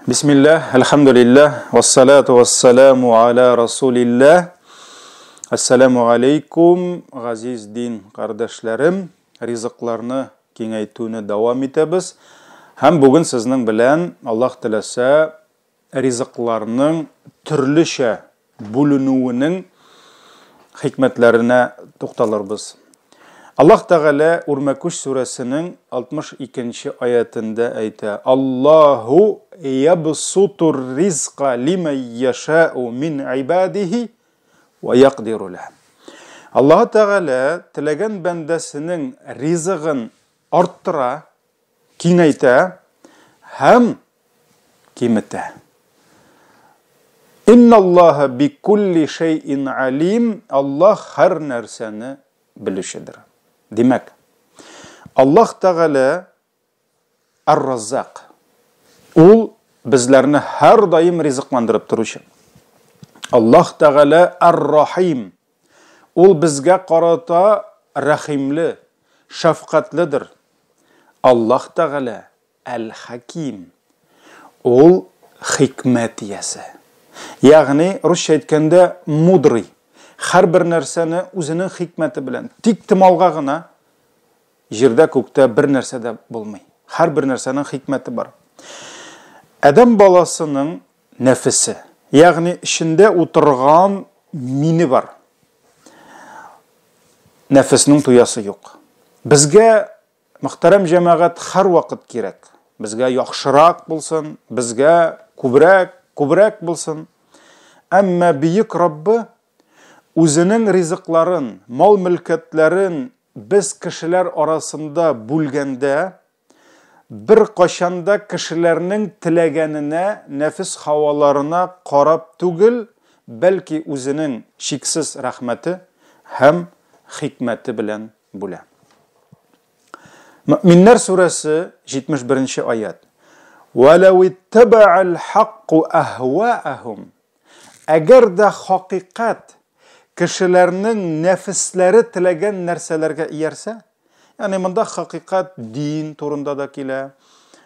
Бисмилләһ, әлхәмдүлилләһ, вассалату вассаламу аля расулилләһ. Ассаламу алейкум, газиз дин кардәшләрем. Ризыкларны киңәйтүне дәвам итәбез. Һәм бүген сезнең белән, Аллаһ теләсә, ризыкларның төрлечә бүленүенең хикмәтләренә тукталырбыз. Аллаһ Тәгалә Үрмәкүч сүрәсенең 62 нче аятендә әйтә: Аллаһу ябсутур ризка лимән яшәу мин ибадихи ва якдиру ләһ. Аллаһ Тәгалә теләгән бәндәсенең ризыгын арттыра, киңәйтә һәм киметә. Инналлаһа бикулли шәйин алим, Аллаһ һәр нәрсәне белүчедер. Димәк, Аллаһ Тәгалә Ар-Раззак. Ул безләрне һәрдаим ризыкландырып торучы. Аллаһ Тәгалә Ар-Рахим. Ул безгә карата рәхимле, шәфкатьледер. Аллаһ Тәгалә Әл-Хәким. Ул хикмәт иясе. Ягъни, русча әйткәндә, мудрый. Һәрбер нәрсәне үзенең хикмәте белән, тик томалга гына җирдә, күктә бер нәрсә дә булмый. Һәрбер нәрсәнең хикмәте бар. Адәм баласының нәфесе, ягъни эчендә утырган мине бар. Нәфеснең туясы юк. Безгә Мөхтәрәм җәмәгать, һәрвакыт кирәк. Безгә яхшырак булсын, безгә күбрәк, күбрәк булсын. Әмма бөек Раббы үзенең ризыкларын, мал-мөлкәтләрен без кешеләр арасында бүлгәндә, беркайчан да кешеләрнең теләгәненә, нәфес һаваларына карап түгел, бәлки үзенең чиксез рәхмәте һәм хикмәте белән бүлә. Мөэминнәр сүрәсе 71 нче аять. Вәләү иттәбәәл хакку әһваәһум. Әгәр дә хакыйкать кешеләрнең нәфесләре теләгән нәрсәләргә иярсә, ягъни монда хакыйкать дин турында да килә,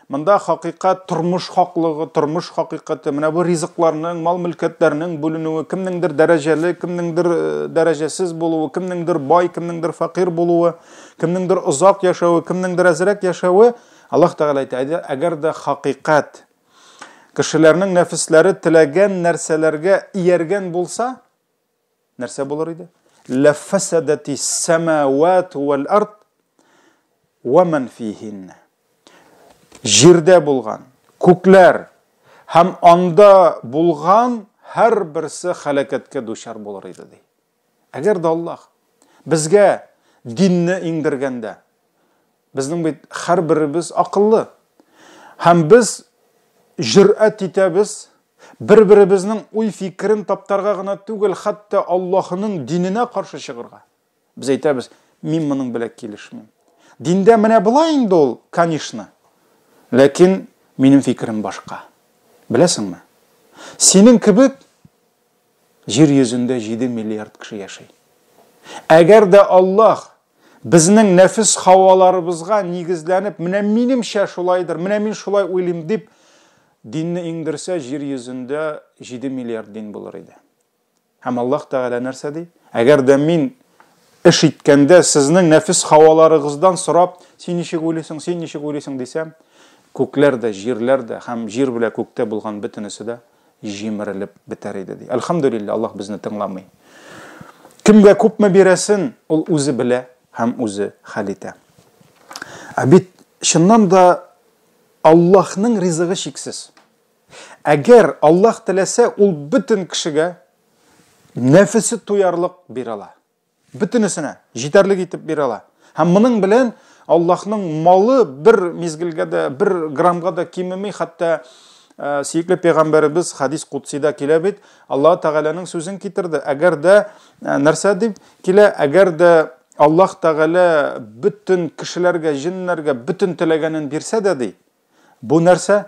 Монда хакыйкать тормыш хаклыгы, тормыш хакыйкате, менә бу ризыкларның, мал-мөлкәтләрнең бүленүе, кемнеңдер дәрәҗәле, кемнеңдер э, дәрәҗәсез булуы, кемнеңдер бай, кемнеңдер фәкыйрь булуы, кемнеңдер озак яшәве, кемнеңдер әзрәк яшәве, Аллаһ Тәгалә әйтә, әгәр дә хакыйкать кешеләрнең нәфесләре теләгән нәрсәләргә ияргән булса, Нәрсә булыр иде? Ләфәсәдәти сәмәват вәл ард вә ман фихинна. Җирдә булган күкләр һәм анда булган һәрберсе хәләкәткә дучар булыр иде ди. Әгәр дә Аллаһ безгә динне иңдергәндә, Безнең бит һәрберебез акыллы. Һәм без җөрьәт итәбез, бер-беребезнең уй-фикерен таптарга гына түгел, хәтта Аллаһының диненә каршы чыгырга. Без әйтәбез, мин моның белән килешмим. Диндә менә болай инде ул, конечно. Ләкин минем фикерем башка. Беләсеңме? Синең кебек Җир йөзендә 7 миллиард кеше яши. Әгәр дә Аллаһ безнең нәфес хаваларыбызга нигезләнеп, менә минемчә шулайдыр, менә мин шулай уйлыйм дип, динне иңдерсә, җир йөзендә 7 миллиард дин булыр иде. Һәм Аллаһ Тәгалә нәрсә ди? Әгәр дә мин эш иткәндә сезнең нәфес хаваларыгыздан сорап, син ничек уйлыйсың, син ничек уйлыйсың дисәм, күкләр дә, җирләр дә һәм җир белән күктә булган бөтенесе дә җимерелеп бетәр иде, ди. Әлхәмдүлилләһ, Аллаһ безне тыңламый. Кемгә күпме бирәсен, ул үзе белә һәм үзе хәл итә. Ә бит чыннан да Аллаһның ризыгы чиксез. Әгәр Аллаһ теләсә, ул бөтен кешегә нәфесе туярлык бирә ала. Бөтенесенә җитәрлек итеп бирә ала. Һәм моның белән Аллаһның малы бер мизгелгә дә, бер граммга да кимеми, хәтта э, сөекле пәйгамбәребез хадис кудсида килә бит, Аллаһ Тәгаләнең сүзен китерде. Әгәр дә э, нәрсә дип килә, әгәр дә Аллаһ Тәгалә бөтен кешеләргә, җеннәргә бөтен теләгәнен бирсә дә ди, Бу нәрсә?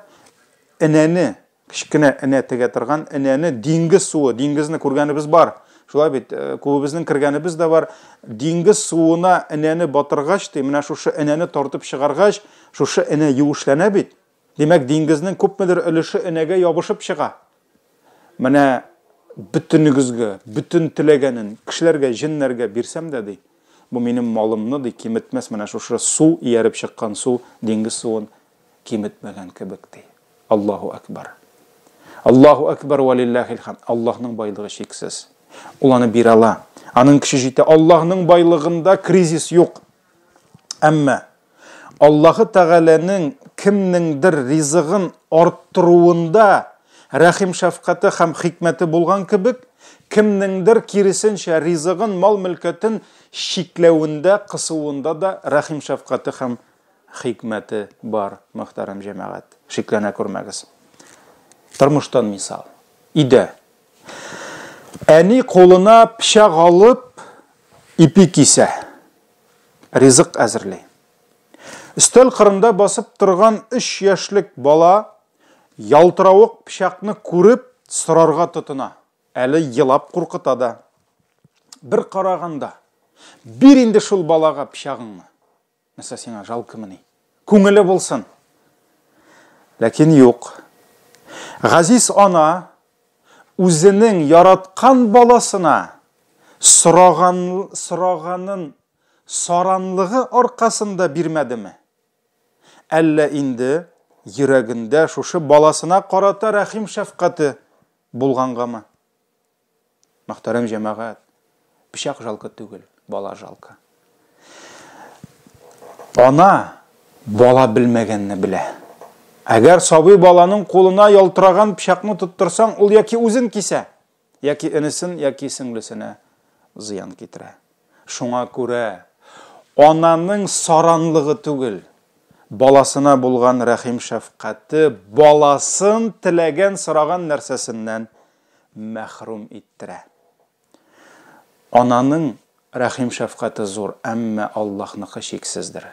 Энәне, кечкенә энә тегә торган энәне диңгез суы, диңгезне күргәнебез бар. Шулай бит, э, күбебезнең кергәнебез дә бар. Диңгез суына энәне батыргач, ди, менә шушы энәне тартып чыгаргач, шушы энә юешләнә бит. Димәк, диңгезнең күпмедер өлеше энәгә ябышып чыга. Менә бөтенегезгә, бөтен теләгәнен кешеләргә, җеннәргә бирсәм дә, ди, бу минем малымны, ди, киметмәс, менә шушы су, ияреп чыккан су, диңгез суын киметмәгән кебек, ди. Аллаһу әкбәр. Аллаһу әкбәр вә лилләһил хәмд. Аллаһның байлыгы чиксез. Ул аны бирә ала. Аның көче җитә. Аллаһның байлыгында кризис юк. Әмма Аллаһы Тәгаләнең кемнеңдер ризыгын арттыруында рәхим-шәфкате һәм хикмәте булган кебек, кемнеңдер киресенчә ризыгын, мал-мөлкәтен чикләвендә, кысуында да рәхим-шәфкате һәм хикмәте бар, мөхтәрәм җәмәгать. Шикләнә күрмәгез. Тормыштан мисал. Өйдә әни кулына пычак алып, ипи кисә. Ризык әзерли. Өстәл кырында басып торган өч яшьлек бала ялтыравык пычакны күреп сорарга тотына. Әле елап куркыта да. Бер караганда, бир инде шул балага пычагыңны. Нәрсә сиңа жалкымыни? Күңеле булсын. Ләкин юк. Газиз ана үзенең яраткан баласына сораган, сораганын саранлыгы аркасында бирмәдеме? Әллә инде йөрәгендә шушы баласына карата рәхим-шәфкате булгангамы? Мөхтәрәм җәмәгать, пычак жалко түгел, бала жалко. Ана бала белмәгәнне белә. Әгәр сабый баланың кулына ялтыраган пычакны тоттырсаң, ул яки үзен кисә, яки энесен, яки сеңлесенә зыян китерә. Шуңа күрә ананың саранлыгы түгел, баласына булган рәхим-шәфкате баласын теләгән, сораган нәрсәсеннән мәхрүм иттерә. Ананың рәхим-шәфкате зур, әмма Аллаһныкы чиксездер.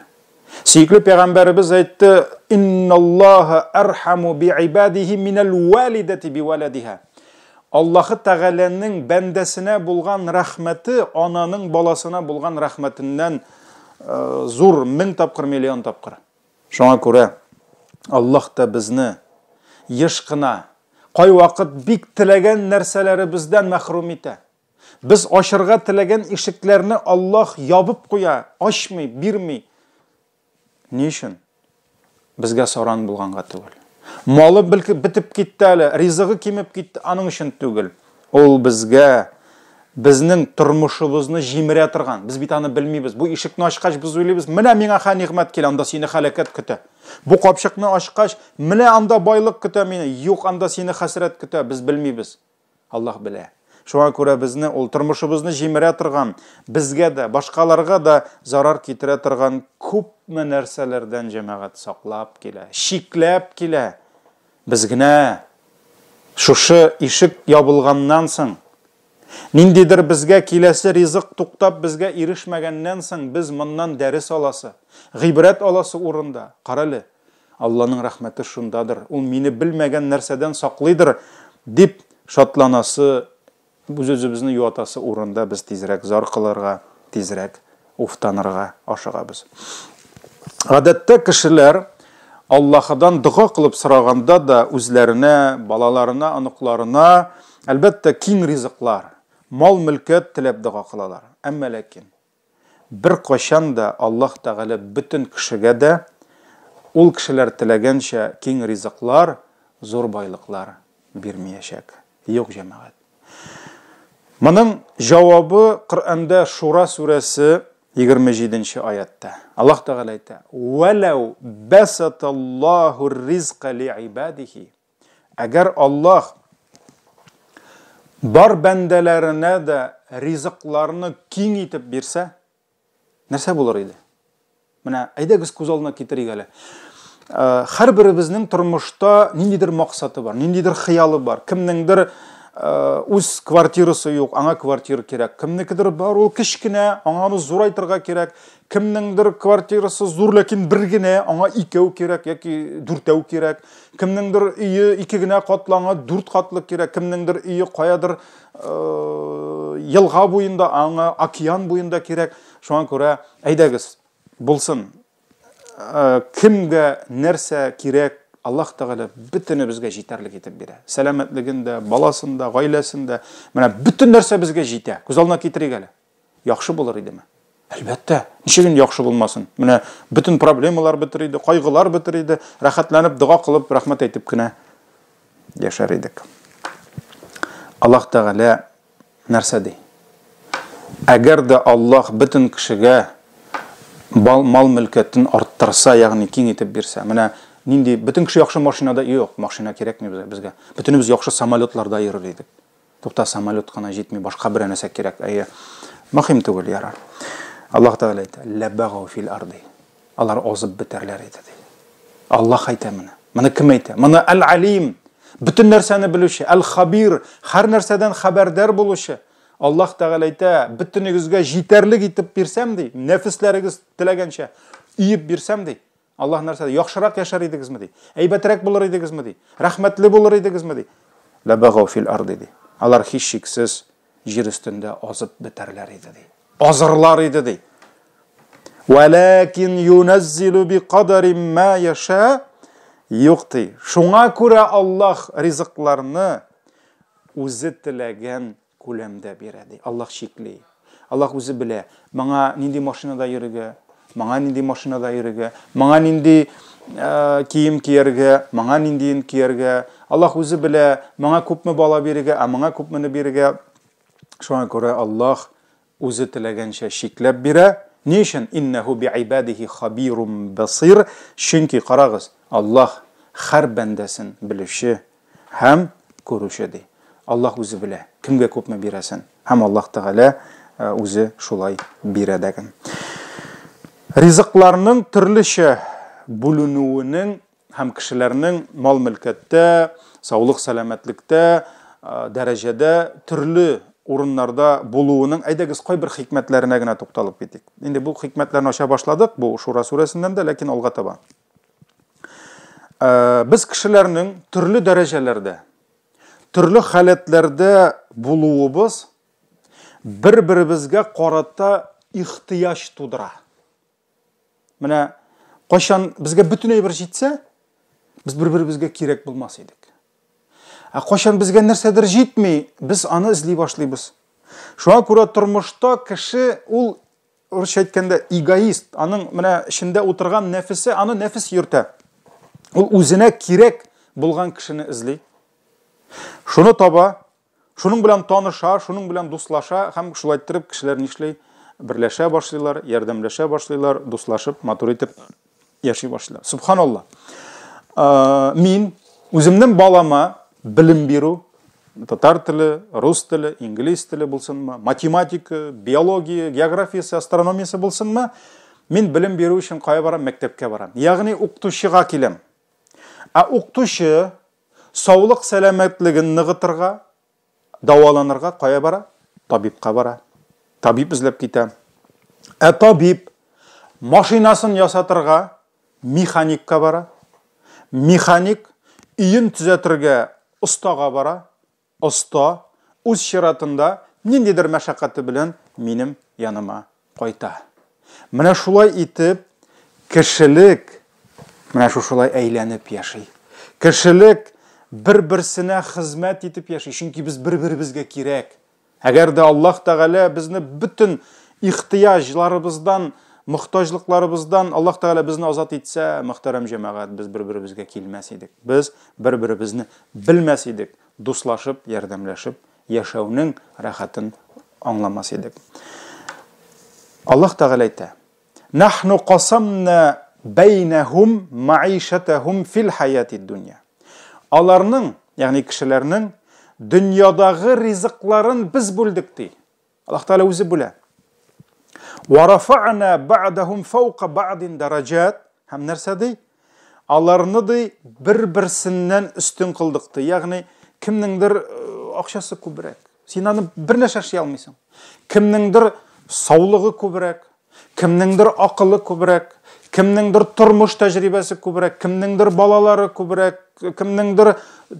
Сөекле пәйгамбәребез әйтте: "Инналлаһа архаму биибадихи минәл валидати биваладиха". Аллаһы Тәгаләнең бәндәсенә булган рәхмәте ананың баласына булган рәхмәтеннән э, зур, мең тапкыр, миллион тапкыр. Шуңа күрә Аллаһ та безне еш кына кайвакыт бик теләгән нәрсәләребездән мәхрүм итә. Без ачырга теләгән ишекләрне Аллаһ ябып куя, ачмый, бирми. Ни өчен? Безгә саран булганга түгел. Малы бетеп китте әле, ризыгы кимеп китте, аның өчен түгел. Ул безгә безнең тормышыбызны җимерә торган. Без бит аны белмибез. Бу ишекне ачкач без уйлыйбыз, менә миңа хә нигъмәт килә, анда сине хәләкәт көтә. Бу капчыкны ачкач, менә анда байлык көтә мине. Юк, анда сине хәсрәт көтә. Без белмибез. Аллаһ белә. Шуңа күрә безне ул тормышыбызны җимерә торган, безгә дә, башкаларга да зарар китерә торган күпме нәрсәләрдән җәмәгать саклап килә, чикләп килә. Без генә шушы ишек ябылганнан соң, ниндидер безгә киләсе ризык туктап безгә ирешмәгәннән соң, без моннан дәрес аласы, гыйбрәт аласы урында, карале, Алланың рәхмәте шундадыр, ул мине белмәгән нәрсәдән саклыйдыр, дип шатланасы, үз-үзебезне юатасы урында без тизрәк зар кылырга, тизрәк уфтанырга ашыгабыз. Гадәттә кешеләр Аллаһыдан дога кылып сораганда да үзләренә, балаларына, оныкларына, әлбәттә, киң ризыклар, мал-мөлкәт теләп дога кылалар. Әмма ләкин Беркайчан да Аллаһ Тәгалә бөтен кешегә дә ул кешеләр теләгәнчә киң ризыклар, зур байлыклар бирмиячәк. Юк, җәмәгать. Моның җавабы Коръәндә Шура сүрәсе 27 нче аятьтә. Аллаһ Тәгалә әйтә: "Вәләү басаталлаһу ризка лиибадихи". Әгәр Аллаһ бар бәндәләренә дә ризыкларны киң итеп бирсә, нәрсә булыр иде? Менә әйдәгез күз алдына китерик әле. Э, һәрберебезнең тормышта ниндидер максаты бар, ниндидер хыялы бар. Кемнеңдер э, үз квартирасы юк, аңа квартира кирәк. Кемнекедер бар, ул кечкенә, аңа аны зурайтырга кирәк. Кемнеңдер квартирасы зур, ләкин бер генә, аңа икәү кирәк яки дүртәү кирәк. Кемнеңдер өе ике генә катлы, аңа дүрт катлы кирәк. Кемнеңдер өе каядыр э, елга буенда, аңа океан буенда кирәк. Шуңа күрә әйдәгез, булсын. Э, кемгә нәрсә кирәк, Аллаһ Тәгалә бөтенебезгә җитәрлек итеп бирә. Сәламәтлеген дә, баласын да, гаиләсен дә. Менә бөтен нәрсә безгә җитә. Күз алдына китерик әле. Яхшы булыр идеме? Әлбәттә, ничек инде яхшы булмасын? Менә бөтен проблемалар бетер иде, кайгылар бетер иде, рәхәтләнеп дога кылып, рәхмәт әйтеп кенә яшәр идек. Аллаһ Тәгалә нәрсә ди? Әгәр дә Аллаһ бөтен кешегә мал-мөлкәтен арттырса, ягъни киң итеп бирсә, менә нинди бөтен кеше яхшы машинада, юк, машина кирәкми безгә. Бөтенебез яхшы самолетларда йөрер идек. Тукта, самолет кына җитми, башка берәр нәрсә кирәк. Әйе. Мөһим түгел, ярар. Аллаһ Тәгалә әйтә, "Ләбагау фил арды". Алар азып бетәрләр иде, ди. Аллаһ әйтә моны. Моны кем әйтә? Моны Әл-Алим, бөтен нәрсәне белүче, Әл-Хабир, һәр нәрсәдән хәбәрдар булучы. Аллаһ Тәгалә әйтә, бөтенегезгә җитәрлек итеп бирсәм, ди, нәфесләрегез теләгәнчә өеп бирсәм, ди, Аллаһ нәрсә ди? Яхшырак яшәр идегезме ди? Әйбәтрәк булыр идегезме ди? Рәхмәтле булыр идегезме ди? Ләбагау фил арды ди. Алар һичшиксез җир өстендә азып бетәрләр иде ди. Азырлар иде ди. Вәләкин юназзилу би кадарин ма яша. Юк ди. Шуңа күрә Аллаһ ризыкларны үзе теләгән күләмдә бирә, ди. Аллаһ чикли. Аллаһ үзе белә, моңа нинди машинада йөрергә, моңа нинди машинада йөрергә, моңа нинди э, кием кияргә, моңа ниндиен кияргә. Аллаһ үзе белә, моңа күпме бала бирергә, ә моңа күпмене бирергә. Шуңа күрә Аллаһ үзе теләгәнчә чикләп бирә. Ни өчен? Иннәһу би'ибадихи хабирум басир. Чөнки карагыз, Аллаһ һәр бәндәсен белүче, Һәм күрүче, ди. Аллаһ үзе белә, кемгә күпме бирәсен. Һәм Аллаһ Тәгалә үзе шулай бирә дәген. Ризыкларның төрлечә бүленүенең һәм кешеләрнең мал-мөлкәттә, саулык-сәламәтлектә, дәрәҗәдә төрле урыннарда булуының, әйдәгез, кайбер хикмәтләренә генә тукталып китик. Инде бу хикмәтләрне ача башладык, бу Шура сүрәсеннән дә, ләкин алга таба. Э, без кешеләрнең төрле дәрәҗәләрдә, төрле халәтләрдә булуыбыз бер-беребезгә карата ихтыяҗ тудыра. Менә кайчан безгә бөтен әйбер җитсә, без бер-беребезгә кирәк булмас идек. Ә кайчан безгә нәрсәдер җитми, без аны эзли башлыйбыз. Шуңа күрә тормышта кеше ул Урысча әйткәндә, эгоист, аның менә эчендә утырган нәфесе, аны нәфес йөртә. Ул үзенә кирәк булган кешене эзли. Шуны таба, шуның белән таныша, шуның белән дуслаша һәм шулай иттереп кешеләр нишли? Берләшә башлыйлар, ярдәмләшә башлыйлар, дуслашып, матур итеп яши башлыйлар. Субханалла. Мин үземнең балама белем бирү, татар теле, рус теле, инглиз теле булсынмы, математика, биология, географиясе, астрономиясе булсынмы, мин белем бирү өчен кая барам? Мәктәпкә барам. Ягъни укытучыга киләм. Ә укытучы саулык сәламәтлеген ныгытырга, Дәваланырга кая бара? Табибка бара. Табиб эзләп китә. Ә табиб машинасын ясатырга механикка бара. Механик өен төзәтергә остага бара. Оста үз чиратында ниндидер мәшәкате белән минем яныма кайта. Менә шулай итеп кешелек менә шушылай әйләнеп яши. Кешелек бер-берсенә хезмәт итеп яши, чөнки без бер-беребезгә кирәк. Әгәр дә Аллаһ Тәгалә безне бөтен ихтыяҗларыбыздан, мохтаҗлыкларыбыздан Аллаһ Тәгалә безне азат итсә, мөхтәрәм җәмәгать, без бер-беребезгә килмәс идек. Без бер-беребезне белмәс идек, дуслашып, ярдәмләшеп яшәүнең рәхәтен аңламас идек. Аллаһ Тәгалә әйтә: "Нахну касамна бәйнәһум маишатахум фил хаятид дөнья". Аларның, ягъни кешеләрнең дөньядагы ризыкларын без бүлдек ди. Аллаһ Тәгалә үзе бүлә. Ва рафа'на бa'дахум фаука бa'дин дараҗат. Һәм нәрсә ди? Аларны ди бер-берсеннән өстен кылдык ди. Ягъни кемнеңдер э, акчасы күбрәк. Син аны бер нәрсә эшли алмыйсың. Кемнеңдер саулыгы күбрәк, кемнеңдер акылы күбрәк, кемнеңдер тормыш тәҗрибәсе күбрәк, кемнеңдер балалары күбрәк, кемнеңдер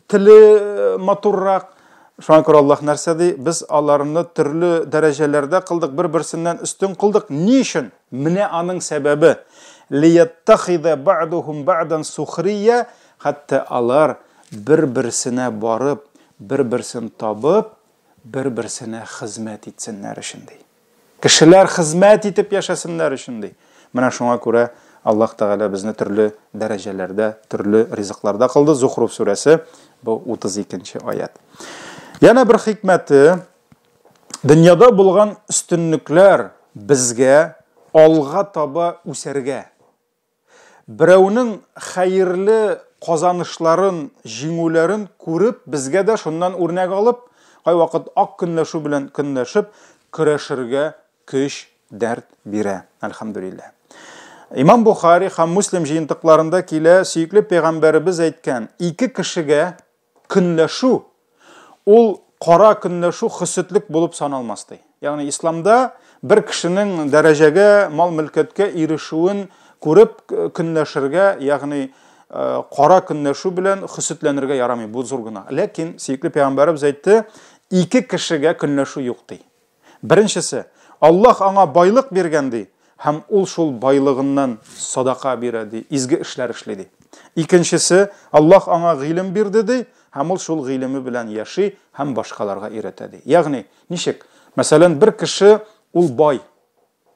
теле э, матуррак. Шуңа күрә Аллаһ нәрсә ди? Без аларны төрле дәрәҗәләрдә кылдык, бер-берсеннән өстен кылдык. Ни өчен? Менә аның сәбәбе. Лияттахида бa'духум бa'дан сухрия. Хәтта алар бер-берсенә барып, бер-берсен табып, бер-берсенә хезмәт итсеннәр өчен, ди. Кешеләр хезмәт итеп яшәсеннәр өчен, ди. Менә шуңа күрә Аллаһ Тәгалә безне төрле дәрәҗәләрдә, төрле ризыкларда кылды. Зухруф сүрәсе, бу 32 нче аять. Янә бер хикмәте, дөньяда булган өстенлекләр безгә алга таба үсәргә, берәүнең хәерле казанышларын, җиңүләрен күреп, безгә дә шуннан үрнәк алып, кайвакыт ак көнләшү белән көнләшеп, көрәшергә көч, дәрт бирә, әлхәмдүлилләһ. Имам Бухари һәм Муслим җыентыкларында килә, сөекле пәйгамбәребез әйткән, ике кешегә көнләшү, ул кара көнләшү хөсетлек булып саналмас, ди. Ягъни исламда бер кешенең дәрәҗәгә, мал-мөлкәткә ирешүен күреп көнләшергә, ягъни кара көнләшү белән хөсетләнергә ярамый, бу зур гөнаһ. Ләкин сөекле пәйгамбәребез әйтте, ике кешегә көнләшү юк, ди. Беренчесе, Аллаһ аңа байлык биргән, ди, һәм ул шул байлыгыннан садака бирә, ди, изге эшләр эшли, ди. Икенчесе, Аллаһ аңа гыйлем бирде, ди, һәм ул шул гыйлеме белән яши һәм башкаларга өйрәтә, ди. Ягъни, ничек? Мәсәлән, бер кеше ул бай,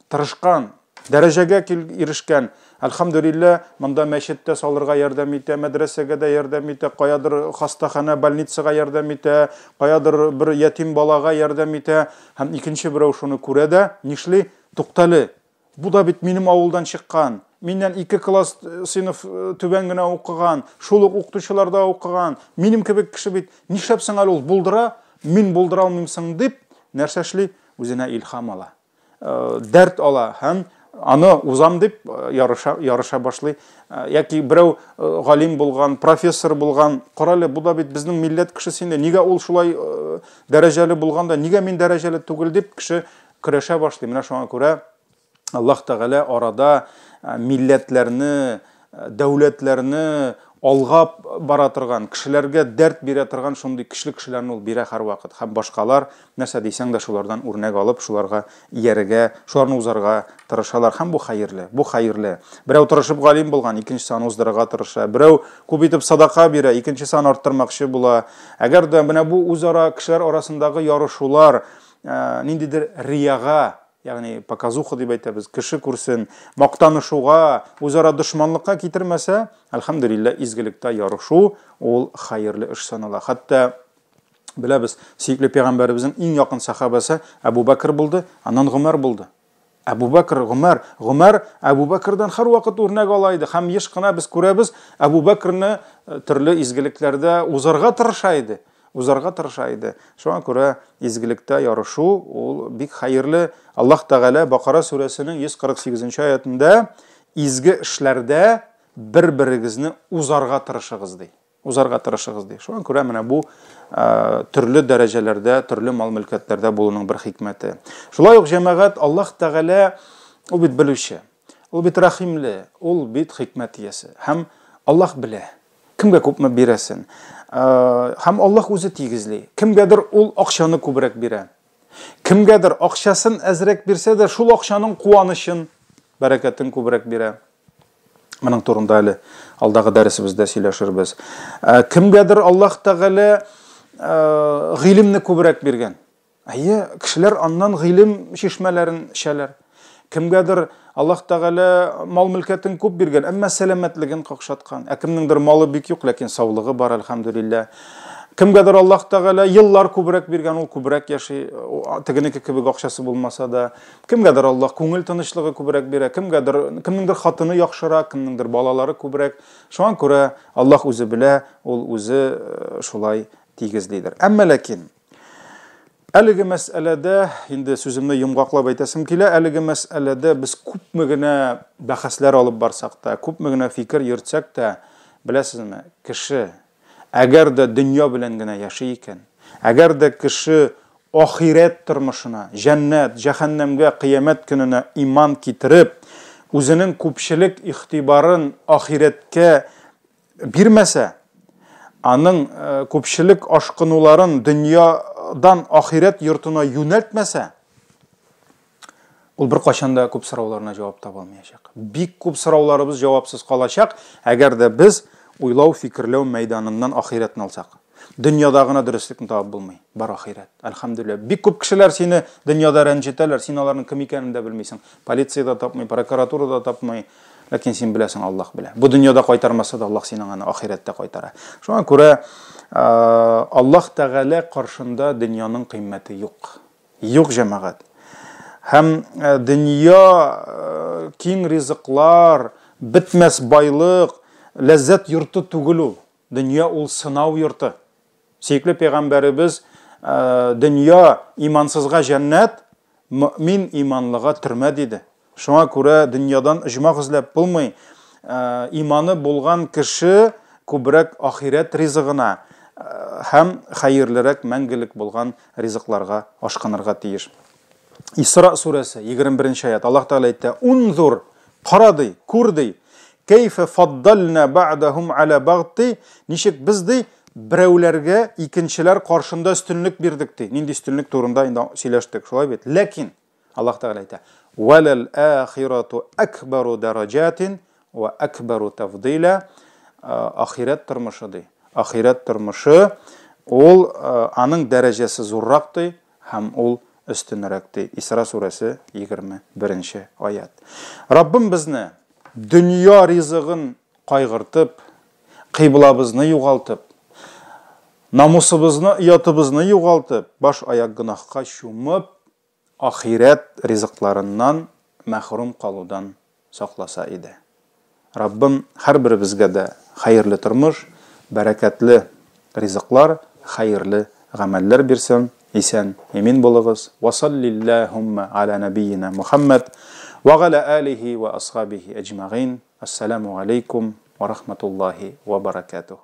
тырышкан, дәрәҗәгә ирешкән. Әлхәмдүлилләһ, монда мәчет тә салырга ярдәм итә, мәдрәсәгә дә ярдәм итә, каядыр хастаханә, больницага ярдәм итә, каядыр бер ятим балага ярдәм итә. Һәм икенче берәү шуны күрә дә, нишли? Туктале, бу да бит минем авылдан чыккан, миннән ике класс сыйныф түбән генә укыган, шул ук укытучыларда укыган, минем кебек кеше бит, нишләп соң әле ул булдыра, мин булдыра алмыйм соң дип, нәрсә эшли? Үзенә илһам ала. Дәрт ала һәм аны узам дип ярыша, ярыша башлый. Яки берәү галим булган, профессор булган, карале, бу да бит безнең милләт кешесе инде, нигә ул шулай дәрәҗәле булган да, нигә мин дәрәҗәле түгел дип кеше көрәшә башлый. Менә шуңа күрә Аллаһ Тәгалә арада милләтләрне, дәүләтләрне алга бара торган, кешеләргә дәрт бирә торган шундый көчле кешеләрне ул бирә һәрвакыт. Һәм башкалар, нәрсә дисәң дә, шулардан үрнәк алып, шуларга иярергә, шуларны узарга тырышалар. Һәм бу хәерле, бу хәерле. Берәү тырышып галим булган, икенчесе аны уздырырга тырыша. Берәү күп итеп садака бирә, икенчесе аны арттырмакчы була. Әгәр дә менә бу үзара кешеләр арасындагы ярышулар ниндидер рияга, ягъни показуха дип әйтәбез, кеше күрсен, мактанышуга, үзара дошманлыкка китермәсә, әлхәмдүлилләһ, изгелектә ярышу ул хәерле эш санала. Хәтта беләбез, сөекле пәйгамбәребезнең иң якын сахабасы Әбу Бәкер булды, аннан Гомәр булды. Әбу Бәкер, Гомәр, Гомәр Әбу Бәкердән һәрвакыт үрнәк ала иде һәм еш кына без күрәбез, Әбу Бәкерне төрле изгелекләрдә узарга тырыша иде. Узарга тырыша иде. Шуңа күрә изгелектә ярышу ул бик хәерле. Аллаһ Тәгалә Бакара сүрәсенең 148 нче аятында изге эшләрдә бер-берегезне узарга тырышыгыз ди. Узарга тырышыгыз ди. Шуңа күрә менә бу төрле дәрәҗәләрдә, төрле мал-мөлкәтләрдә булуның бер хикмәте. Шулай ук җәмәгать Аллаһ Тәгалә ул бит белүче. Ул бит рәхимле, ул бит хикмәт иясе. Һәм Аллаһ белә, кемгә күпме бирәсен. Һәм Аллаһ үзе тигезли. Кемгәдер ул акчаны күбрәк бирә. Кемгәдер акчасын әзрәк бирсә дә, шул акчаның куанычын, бәрәкәтен күбрәк бирә. Моның турында әле алдагы дәресебездә сөйләшербез. Кемгәдер Аллаһ Тәгалә гыйлемне күбрәк биргән. Әйе, кешеләр аннан гыйлем чишмәләрен эчәләр. Кемгәдер Аллаһ Тәгалә мал-мөлкәтен күп биргән, әмма сәламәтлеген какшаткан. Ә кемнеңдер малы бик юк, ләкин саулыгы бар, әлхәмдүлилләһ. Кемгәдер Аллаһ Тәгалә еллар күбрәк биргән, ул күбрәк яши, тегенеке кебек акчасы булмаса да. Кемгәдер Аллаһ күңел тынычлыгы күбрәк бирә, кемгәдер, кемнеңдер хатыны яхшырак, кемнеңдер балалары күбрәк. Шуңа күрә Аллаһ үзе белә, ул үзе шулай тигезлидер. Әмма ләкин Әлеге мәсьәләдә, инде сүземне йомгаклап әйтәсем килә, әлеге мәсьәләдә без күпме генә бәхәсләр алып барсак та, күпме генә фикер йөртсәк тә, беләсезме, кеше, әгәр дә дөнья белән генә яши икән, әгәр дә кеше ахирәт тормышына, җәннәт, җәһәннәмгә, кыямәт көненә иман китереп, үзенең күпчелек игътибарын ахирәткә бирмәсә, аның күпчелек ашкынуларын дөньядан ахирәт йортына юнәлтмәсә, ул беркайчан да күп сорауларына җавап таба алмаячак. Бик күп сорауларыбыз җавапсыз калачак, әгәр дә без уйлау, фикерләү мәйданыннан ахирәтне алсак. Дөньяда гына дөреслекне табып булмый. Бар ахирәт. Әлхәмдүлилләһ. Бик күп кешеләр сине дөньяда рәнҗетәләр, син аларның кем икәнен дә белмисең. Полиция дә тапмый, прокуратура да тапмый. Ләкин син беләсең, Аллаһ белә. Бу дөньяда кайтармаса да, Аллаһ синең аны ахирәттә кайтара. Шуңа күрә Аллаһ Тәгалә каршында дөньяның кыйммәте юк. Юк, җәмәгать. Һәм дөнья киң ризыклар, бетмәс байлык, ләззәт йорты түгел ул. Дөнья ул сынау йорты. Сөекле пәйгамбәребез дөнья имансызга җәннәт, мөмин иманлыга төрмә диде. Шуңа күрә дөньядан оҗмах эзләп булмый. Иманы булган кеше күбрәк ахирәт ризыгына һәм хәерлерәк мәңгелек булган ризыкларга ашкынырга тиеш. Исра сүрәсе, 21 нче аят. Аллаһ Тәгалә әйтә: "Унзур, кара ди, күр ди. Кәйфә фаддална бa'дахум аля бa'д ди. Ничек без ди берәүләргә икенчеләр каршында өстенлек бирдек ди. Нинди өстенлек турында инде сөйләштек, шулай бит? Ләкин Аллаһ Тәгалә әйтә: "Валал ахирату акбару дараҗатин ва акбару тафдиля". Ахирәт тормышы ди. Ахирәт тормышы ул аның дәрәҗәсе зуррак ди һәм ул өстенрәк ди. Исра сүрәсе 21 нче аять. Раббым безне дөнья ризыгын кайгыртып, кыйблабызны югалтып, намусыбызны, оятыбызны югалтып, баш-аяк гөнаһка чумып, ахирәт ризыкларыннан мәхрүм калудан сакласа иде. Раббым һәрберебезгә дә хәерле тормыш, бәрәкәтле ризыклар, хәерле гамәлләр бирсен. Исән, имин булыгыз. Ва саллиллаһумма аля нәбиена Мухаммад ва галя алихи ва асхабихи әҗмәгыйн. Ассаламу алейкум ва рахматуллахи ва баракатуһ.